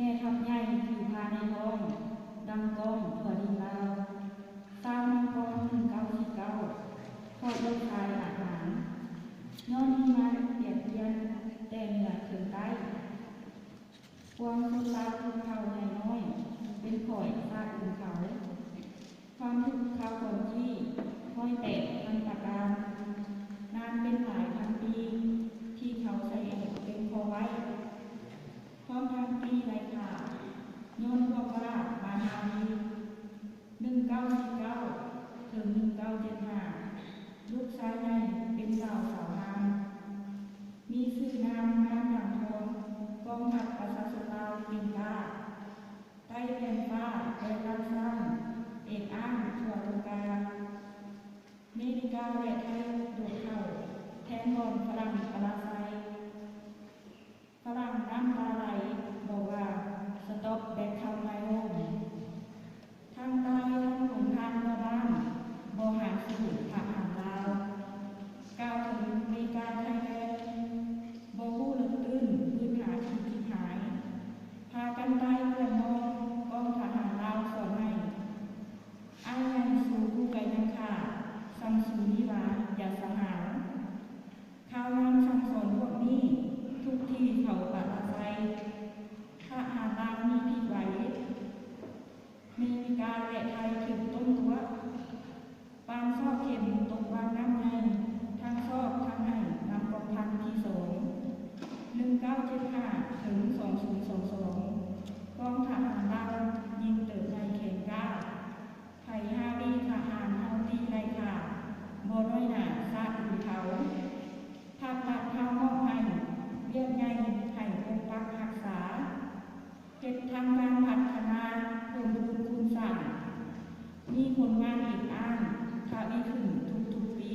ແມ່ທັບໃຫຍ່ຖືພາໃນທ້ອງ ດັງກ້ອງທົ່ວດິນລາວ. ຊາວນະຄອນໜຶ່ງເກົ້າສີ່ເກົ້າ ເພາະລູກຊາຍອາດຫານ ຍ້ອນມີມາບຽດບຽນແຕ່ເໜືອເຖິງໃຕ້. ປວງຊົນລາວທຸກເຜົ່າໃຫຍ່ນ້ອຍ ເປັນຂ້ອຍຊາດອື່ນເຂົາ. ຄວາມທຸກຄາວກ່ອນທີ່ຮ້ອຍແປດພັນປະການ ນານເປັນຫຼາຍພັນປີ ທີ່ເຂົາໃສ່ແອບເຕັມຄໍໄວ້ ພ້ອມທັງຕີໄລ່ຂ້າ ຍ້ອນພວກວ່າມານາວີ ໜຶ່ງເກົ້າສີ່ເກົ້າ ເຖິງ ໜຶ່ງເກົ້າເຈັດຫ້າ ລູກຊາຍໃຫຍ່ເປັນບ່າວສາວງາມ ມີຊື່ນາມງາມດັ່ງທອງ ກອງທັບປະຊາຊົນລາວເກັ່ງກ້າ ໃຕ້ແຜ່ນຟ້າແດນລ້ານຊ້າງ ເອກອ້າງທົ່ວຕົງກາ ເມລິກາ ແລະ ໄທໂດດເຂົ້າ ແທນບ່ອນຝຣັ່ງປະລາໄຊ. ຝຣັ່ງນ້ຳຕາໄຫຼ ບອກວ່າ Stop back, come my home. ທັງຕາຍທັງຫຼົງທາງເມືອບ້ານ ບໍ່ຫາສູ້ທະຫານລາວ. ກ່າວເຖິງເມກາໄທແລນ ບໍ່ຮູ້ເລິກຕື້ນ ວືດຫາທີ່ຈິດຫາຍ ພາກັນຕາຍເປື້ອນນອງ ກອງທະຫານລາວສອນໃຫ້. ອ້າຍໃຫຍ່ສູ້ຜູ້ໄກຍັງຂ້າ ສ່ຳຊູນີ້ວ່າຢ່າສະຫາວ. ຂ່າວງານສັ່ງສອນພວກນີ້ ທຸກທີ່ເຂົາປະລາໄຊ. ທະຫານລາວມີພິດໄຫວ ເມລິກາ ແລະ ໄທຖືກຕົ້ມຕົວະ ປານຊອກເຂັມຕົກວາງນ້ຳໃຫຍ່ ທັງຊອກທັງໃຫ້ນຳກອງພັນທີສອງ ໜຶ່ງເກົ້າເຈັດຫ້າ ເຖິງ ສອງສູນສອງສອງ ກອງທະຫານລາວຍິງເຕີບໃຫຍ່ແຂງກ້າ ໄຜຮາວີທະຫານເຮົາຕີໄລ່ຂ້າ ບໍ່ນ້ອຍໜ້າຊາດອື່ນເຂົາ. ພັກລັດເຮົາມອບໃຫ້ ວຽກໃຫຍ່ໃຫ້ປົກປັກຮັກສາ ເຮັດທາງການພັດທະນາເພີ່ມພູນຄູນສ້າງ ມີຜົນງານເອກອ້າງທະວີຂຶ້ນທຸກໆປີ.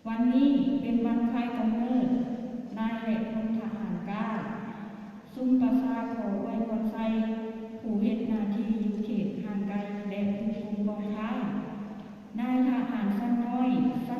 ວັນນີ້ເປັນວັນຄ້າຍກຳເນີດນາຍ ແລະ ພົນທະຫານກ້າ. ຊຸມປະຊາຂໍອວຍພອນໄຊ ຜູ້ເຮັດໜ້າທີ່ຢູ່ເຂດຫ່າງໄກ ແລະ ທຸກກຸ່ມກອງຄ້າຍ. ນາຍທະຫານຊັ້ນນ້ອຍ, ຊັ້ນ